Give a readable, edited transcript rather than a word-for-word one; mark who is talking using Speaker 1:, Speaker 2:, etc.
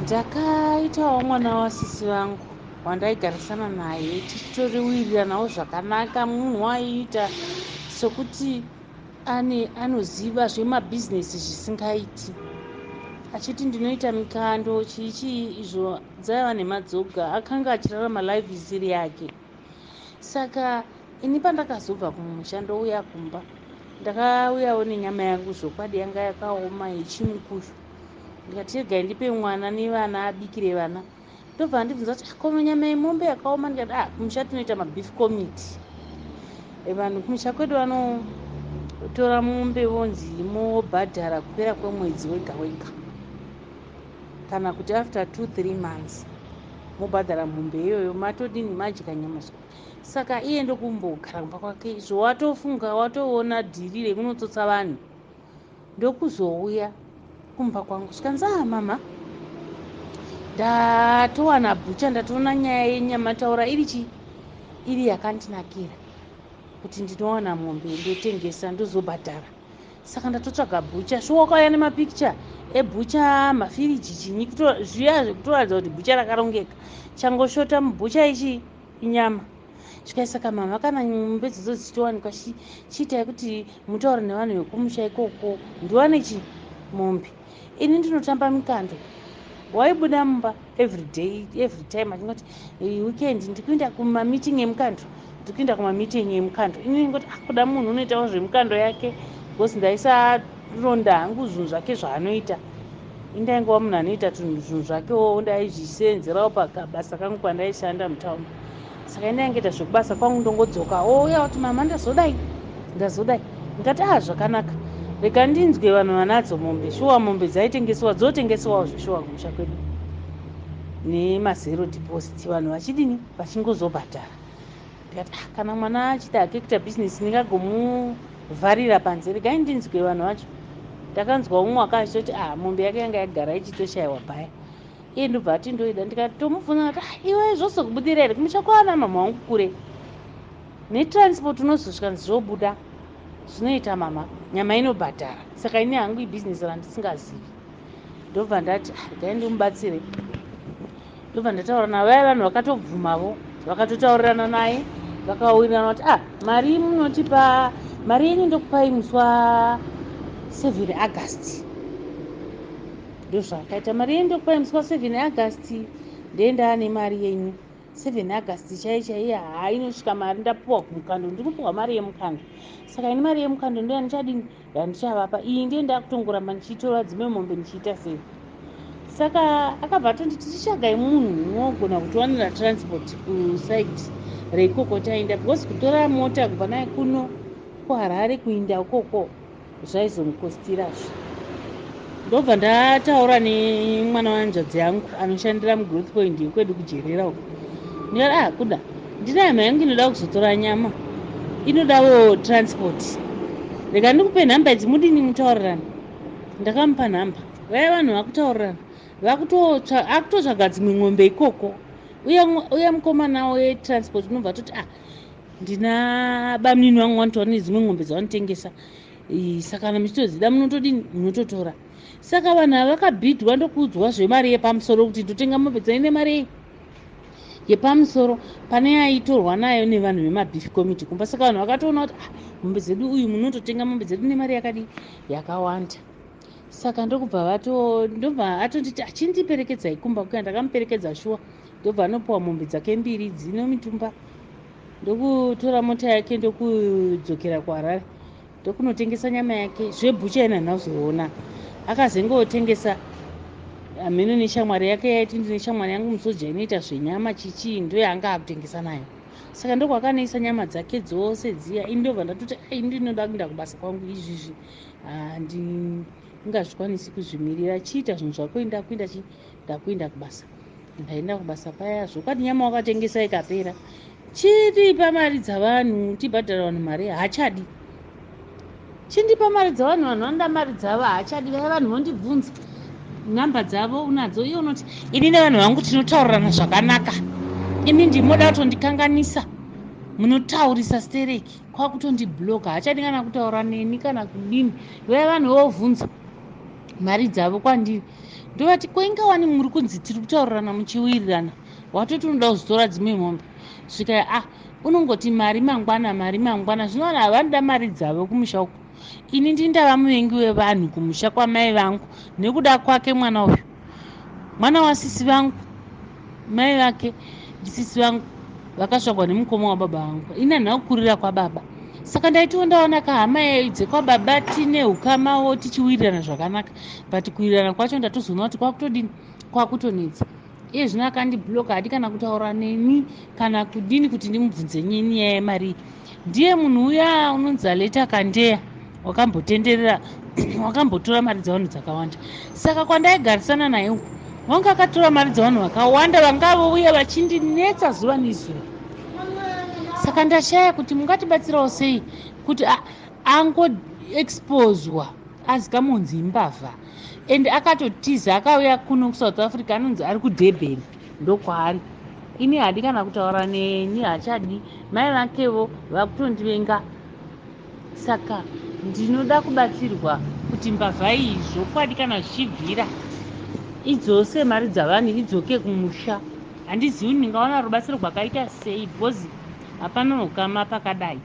Speaker 1: Ndakaitawo mwana wasisi vangu wandaigarisana naye, tichitoriwiriranawo zvakanaka. Munhu waiita sekuti ane anoziva zvemabhizinesi zvisingaiti, achiti ndinoita mikando, chii chii, izvo dzaiva nhema dzoga. Akanga achirarama life isiri yake. Saka ini pandakazobva kumusha ndouya kumba, ndakauyawo nenyama yangu, zvokwadi yanga yakaoma yechimukuyu. Ndikati regai ndipe mwana nevana, abikire vana. Ndobva andibvunza kuti, "Ko nyama yemombe yakaoma?" Ndikati, "Ah, kumusha tinoita mabeef committee." Vanhu kumusha kwedu vanotora mombe, vonzi mobhadhara kupera kwemwedzi wega wega, kana kuti after 2-3 months mobhadhara mombe iyoyo, matodini, madya nyama. Saka iye ndokumbogara kumba kwake, izvo watofunga watoona dhiri rekunotsotsa vanhu. Ndokuzouya kumba kwangu, zvikanzi, "Ah mama, ndatowana bhucha, ndatoona nyaya yenyama taura iri chi iri yakandinakira kuti ndinowana mombe, ndotengesa, ndozobhadhara. Saka ndatotsvaga bhucha." So wakauya nemapikicha ebhucha, mafiriji, chinyi, zviya zvekutoratidza kuti bhucha rakarongeka. Changoshota mubhucha ichi inyama. Svikai, "Saka mama, kana mombe dzodzo dzichitowanikwa, chiitai kuti mutaure nevanhu vekumusha ikoko, ndiwane chi mombe. Ini ndinotamba mikando." Waibuda mumba everyday, every time, achingoti, "Weekend ndikuenda kumameeting emukando, ndikuenda kumameeting emukando." Ini ngoti, "Ah, kuda munhu unoitawo zvemukando yake," because ndaisaronda hangu zvinhu zvake zvaanoita. Indaingova munhu anoita zvinhu zvakewo, ndaizvisenzerawo pakabasa kangu kwandaishanda mutauni. Saka indaingoita zvekubasa kwangu, ndongodzoka, ouya kuti, "Mama, ndazodai, ndazodai." Ndikati, "Ah, zvakanaka, rega ndinzwe vanhu vanadzo mombe." Shuwa mombe dzaitengesewa, dzotengesewawo zveshuwa kumusha kwedu nemazero deposit, vanhu vachidini, vachingozobhadhara. Ndikati, "Ah, kana mwana achida hake kuita bhizinesi, ndingagomuvharira panze. Regai ndinzwe vanhu vacho." Ndakanzwa umwe akachitoti, "Ah, mombe yake yanga yagara ichitoshayiwa bhaya." Iye ndobva ati, "Ndoida." Ndikatomubvunza kuti, "Ah, iwe zvozokubudira here kumusha kwana mama wangu kure netransport unozosvika?" "Zvobuda, zvinoita mama, nyama inobhadhara." Saka ini hangu ibhizinesi randisingazivi. Ndobva ndati, "Ah, regai ndimubatsire." Ndobva ndataura navaya vanhu, vakatobvumavo, vakatotaurirana naye, vakawirirana kuti, "Ah, mari munotipa mari yenyu, ndokupai musi wa7 August." Ndozvaakaita, "Mari yenyu ndokupai musi wa7 August." Ndendaa nemari yenyu 7 August chai chaiye. Haa, inosvika mari, ndapuwa kumukando, ndiri kupuwa mari yemukando. Saka ini mari yemukando ndo yandichadini, yandichavapa. Iyi ndiye ndakutongoramba ndichitora dzimwe mombe ndichiita sei. Saka akabva atonditi, "Tichagai munhu unogona kutiwanira transport kusite reikoko taenda," because kutora mota kubva naye kuno kuHarare kuinda ukoko zvaizomukositirazve. Ndobva ndataura nemwana wanzvadzi yangu anoshandira muGrowth Point yekwedu kuJerera uko. Ndikati, "Ah, kuda ndine hama yangu inoda kuzotora nyama, inodawo transport. Rega ndikupe nhamba idzi, mudini, mutaurirana." Ndakamupa nhamba. Vaya vanhu vakutaurirana, akutotsvaga dzimwe ng'ombe ikoko. Uya mukomana wetransport unobva toti, "Ah, ndina bamunini vangu vanotora nedzimwe ng'ombe dzavanotengesa, saka kana muchitozida munotodini, munototora." Saka vanhu ava vakabhidhwa, ndokuudzwa zvemari yepamusoro kuti ndotenga mombe dzaine mari yepamusoro pane yaitorwa nayo nevanhu vemabeef committee kumba. Saka vanhu vakatoona kuti, ah, mombe dzedu, uyu munototenga mombe dzedu nemari yakadii, yakawanda. Saka ndokubva vato ndobva atonditi, "Achindiperekedzai kumba kuya." Ndakamuperekedza shuwa, ndobva anopiwa mombe dzake mbiri dzino mitumba, ndokutora mota yake, ndokudzokera kuHarare, ndokunotengesa nyama yake zvebhucha. Ina nhazoona akazengotengesa hameno neshamwari yake yaiti, "Ndine shamwari yangu musoja inoita zvenyama chichii," ndo yaanga akutengesa nayo. Saka ndokwakanoisa nyama dzake dzose dziya. Ini ndobva ndatoti, "Ai, ndinoda kuenda kubasa kwangu, izvizvi handingazvikwanisi kuzvimirira. Chiita zvinhu zvako, ndakuenda chi ndakuenda kubasa." Ndaenda kubasa paya, zvokwadi nyama wakatengesa ikapera. "Chiripa mari dzavanhu, tibhadhara vanhu mari." Haachadi. "Chindipa mari dzavanhu, vanhu vanoda mari dzavo." Haachadi. Vaya vanhu vondibvunza, "Nhamba dzavo unadzo?" Iye unoti, "Ini nevanhu vangu tinotaurirana zvakanaka. Imi ndimoda kutondikanganisa, munotaurisa stereki." Kwakutondibloka, haachadi kana kutaura neni kana kudini. Vaya vanhu vovhunza, Mari dzavo kwandiri. Ndovati, "Ko ingawani muri kunzi tiri kutaurirana muchiwirirana, watoti unoda kuzotora dzimwe mombe?" Svika, "Ah, unongoti mari mangwana, mari mangwana." Zvino vanhu havanoda mari dzavo kumusha uko. Ini ndindava muvengi wevanhu kumusha kwamai vangu nekuda kwake mwana uyu, mwana wasisi vangu. Mai vake ndisisi vangu, vakasvagwa nemukoma wababa vangu. Ini handina kukurira kwababa, saka ndaitiwo ndaona kahama dzekwababa, tine ukamawo, tichiwirirana zvakanaka. But kuwirirana kwacho ndatozoona kuti kwakutodini, kwakutonetsa. Iye zvino akandibloka, hadi kana kutaura neni kana kudini kuti ndimubvunze nyini nyaya yemari. Ndiye munhu uya unonzi Aleta Kandeya, wakambotenderera, wakambotora mari dzavanhu dzakawanda. Saka kwandaigarisana naye uku, vanga akatora mari dzavanhu vakawanda, vangavouya vachindinetsa zuva nezuva. Saka ndashaya kuti mungatibatsirawo sei kuti angoexposwa, azikamunzi imbavha. And akatotiza, akauya kuno kuSouth Africa, anonzi ari kuDurban, ndokwaari. Ini hadi kana kutaura neni, hachadi. Mai vakevo vakutondivenga. Saka ndinoda kubatsirwa kuti mbavha iyi, zvokwadi, kana zvichibvira, idzose mari dzavanhu, idzoke kumusha. Handizivi ndingawana rubatsiro rwakaita sei, because hapana ukama pakadai.